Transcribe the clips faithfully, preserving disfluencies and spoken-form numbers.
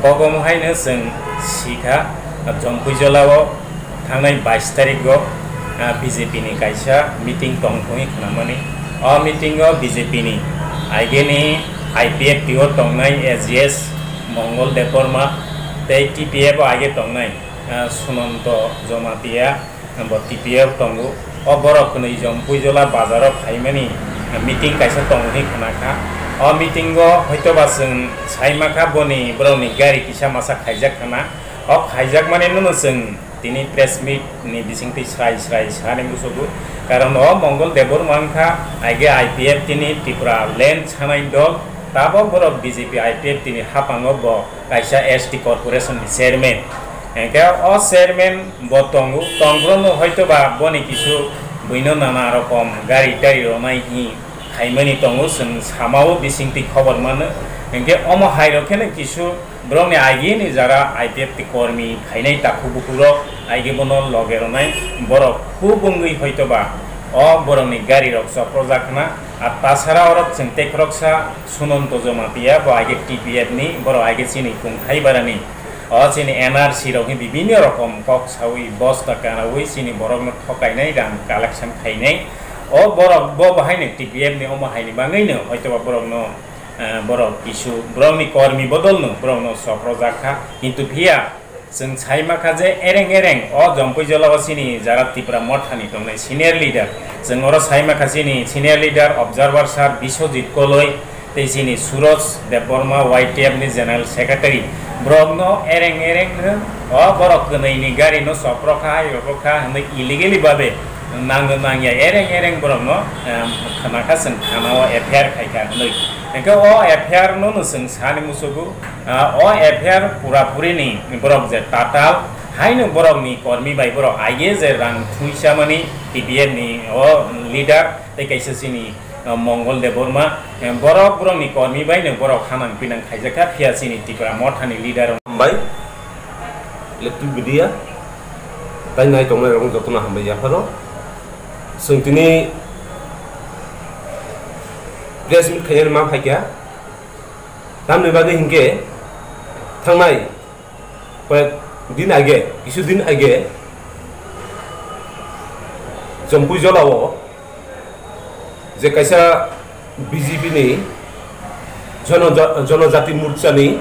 Omo haino chwng sikha, Jampuijolao thangnai bais tarikgo, ah, B J P ni kaisa meeting tong thungwi khnamani. O meeting o B J P ni aigeni I P F T o tongnai A G S Mongol Debbarma tei T P F o aige tongnai, ah, Sunanto Jamatia. Bo T P F tongo. O borok hwnwi Jampuijola bazaro phaimani meeting kaisa tongo hinwi khna kha. O meeting o hoitoba chwng sai ma kha boni borokni gari kisa masa khaijak khna. O khaijakmani no chwng tini press meet ni bisingtwi srai srai sani musugo. Karon o Mongol Debbarma wngkha aige I P F T ni Tripura land sanai dol. Tabok borok B J P I P F T ni haphango bo kaisa S T corporation ni chairman. Hingke o chairman bo tongo, tongphuru no hoitoba boni kisu buino nana rokom gari tari ronai hi khaimani tongo, chwng samao bisingtwi khobor mano. Hingke omo hai rok kheno kisu borokni aigini jara I P F T kormi phainai takhuk bukhuk rok aige bono loge ronai borok hub wngwi hoitoba o borokni gari rok choprojak khna. Ar tasara oro chwng tei khoroksa Sunanto Jamatia bo aige T P F ni, borok aige chini kung hai barani. O chini N R C rok ni bibinno rokom kok sawi bosta kanawi chini borokno thokainai rang collection khainai. O borok bo bahaino T P F ni omo haini bagwino hoitoba borokno, eh, borok kisu borokni kormi bodolno borokno soprojak kha. Kintu phiya chwng sai ma kha je ereng ereng o Jampuijolao chini jara Tipra Mothani tongnai senior leader. Chwng oro sai ma kha chini senior leader Observer Sir Biswajit Koloi, tei chini Suraj Debbarma, Y T F ni General Secretary, borokno ereng ereng no o borok kwnwi ni gari no chopro kha, hai rokro kha hwnwi illegally babe nangno nangya ereng ereng borokno, em, khna kha chwng thana o F I R khai kha hwnwi. Hingke o F I R no no chwng sani musugo, ah, o F I R pura puri ni borok je tatal, haino borok ni kormi bai borok aige je rang thungsa mani T P F ni o leader tei kaisa chini, ah, Mongol Debbarma, eh, borok, borokni kormi bai no borok hanang pinang khaijak kha, phiya chini Tipra Mothani leader. Hambai, electric media, tai nai tongnai rok jotono hambai yapharo. Chwng tini press meet khainani ma phaikha, tamni bagwi hinkhe thangnai koyek din age, kisu din age, Jampuijolao je kaisa B J P ni Jono-, Jonojati Morcha ni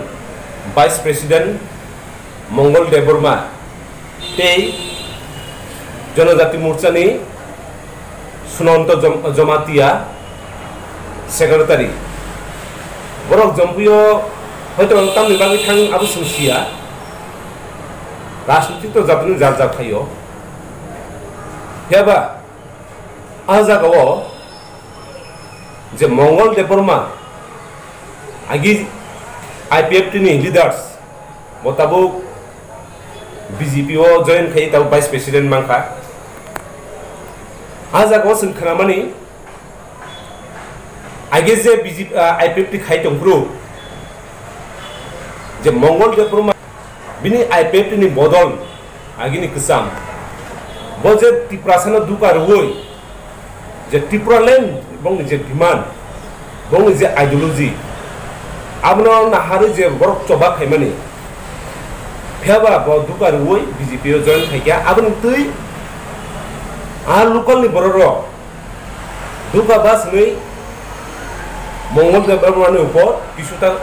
Vice President Mongol Debbarma tei Jonojati Morcha ni Sunanto Jom-, Jamatia Secretary. Borok Jampuio hoito tamni bagwi thang abo chwng siya. Rajniti to jatoni jar jar phaio. Phiya ba, ah jagao je Mongol Debbarma agi I P F T ni leaders bo tabuk B J P o join khai tabuk vice president mankha. Ah jagao chwng khnamani agi je B J P, ah, I P F T khai tongphuru je Mongol Debbarma bini I P F T ni bodol agini kwcham. Bo je Tiprasano duka rwui je Tipraland bongni je demand, bongni je ideology, abono naharwi je borok choba khaimani. Phiya ba bo duka rwui B J P o join khaikha, aboni twi a local ni borok rok duka bas hwnwi Mongol Debbarmani upor kisuta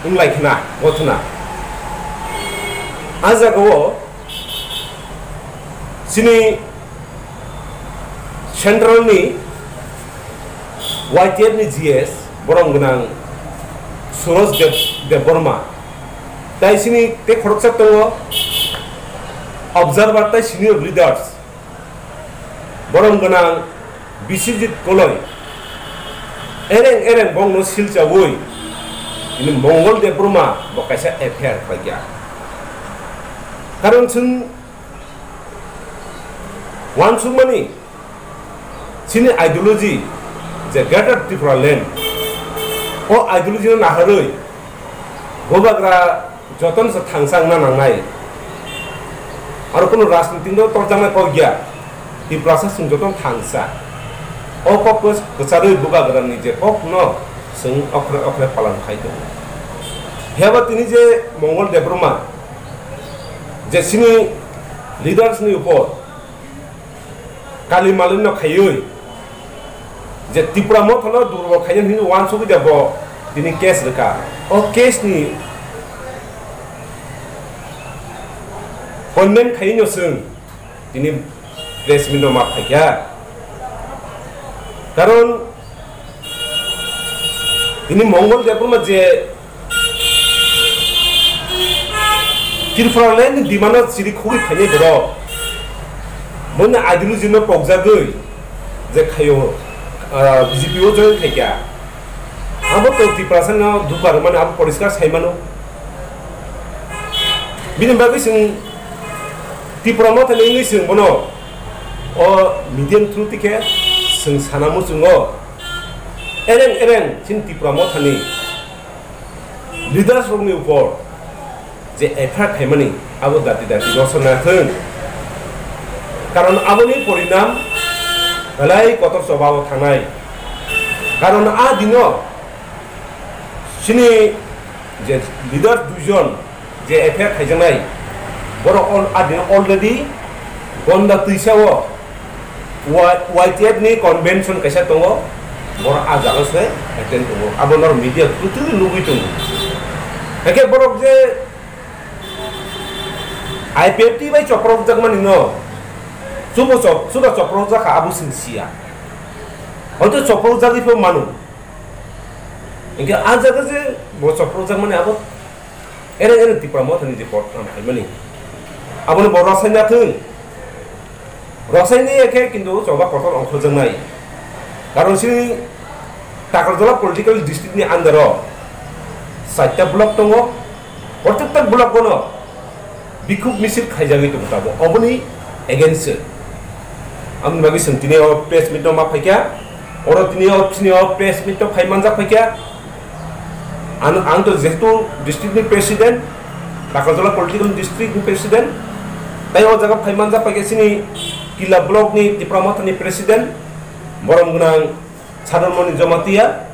wnglai khna gothona. A jagao chini central ni Y T F ni G S borom gwnang Suraj Deb-, Debbarma, tai chini tei khoroksa tongo observer tai senior leaders. Borom gwnang Biswajit Koloi ereng ereng bongno silchaui ini Mongol Debbarma bo kaisa F I R khlaikha. Karon chwng uansukmani chini ideology je Greater Tipraland, o ideology no naharwi bubagra jotono se thangsa wngna nangnai. Aro kunu rajniti no torjaknai kok ya. Tiprasa chwng jotono thangsa. O kok no kwcharwi bubagrani je kok no chwng okhre okhre palan khai tongo. Phiya ba tini je Mongol Debbarma je chini leaders ni upor kali malino khaiwi je Tipra Motha no durbol khainani hinwi uansugwi da bo tini case rwkha. O case ni condemn khaiwi no chwng tini press meet no ma phaikha. Karon tini Mongol Debbarma je Tripura land ni demand no chiri khogwi phainai borok. Boni ideology no pokjagwi je khaio, ah, B J P o join khaikha. Abo to Tiprasa no dukha rwmani abo poriskar sai mano. Bini bagwi chwng Tipra Motha ni wngwi chwng bono o media ni through tikhe chwng sana muchungo. Ereng ereng chini Tipra Motha ni leaders rokni upor je F I R khaimani abo dati dati rosonai thung. Karon aboni porinam belai kotor choba o thangnai. Karon a dino chini je leader duijon je F I R khaijaknai, borok al-, a dino already Gonda twisa o Y-, Y T F ni convention kaisa tongo, borok a jaga se attend tongo. Abo norok media kwtwi nugwi tongo. Hakhe borok je I P F T bai chopropjakmani no, chubo chop-, chuba chopropjak kha abo chwng siya. Hoito chopropjagwi pho mano. Hinkhe a jaga je bo chopropjakmani abo Ere ere Tipra Mothani je program khaimani, abono bo rwsai na thung. Rwsai nai khe kintu choba kotor ongkhorjaknai. Karon chini Takarjala political district ni under o chaita block tongo. Protekta block bono bikhuk misil khaijagwi tongo tabo. Oboni against se. Aboni bagwi chwng tini o press meet no ma phaikha. Oro tini o, chini o press meet no phai manjak phaikha. Ang, ang to jehetu district ni president, Takarjala political district ni president, tai o jaga phai manjak phaikha chini Killa block ni Tipra Motha ni president, borom gwnang Sadon Moni Jamatia,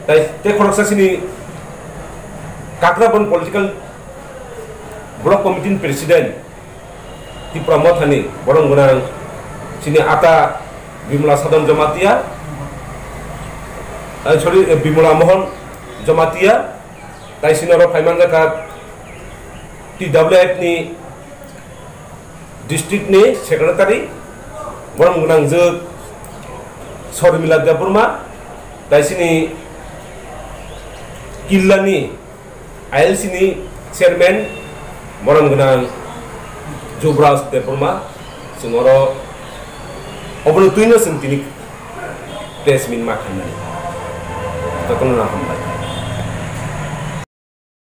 tai te khoroksa chini Kakrabon political block committee ni president, Tipra Mothani borom gwnang chini ata Bimla Sadon Jamatia, eh, sorry, eh, Bimla Mohon Jamatia, tai chini oro phai manjakha T W F ni district ni secretary, borom gwnang je Sormila Debbarma, tai chini Killa ni I L C ni chairman, borom gwnang Jubraj Debbarma, chwng oro obono twino chwng tini press meet ma khaimani. Jotono no hambai.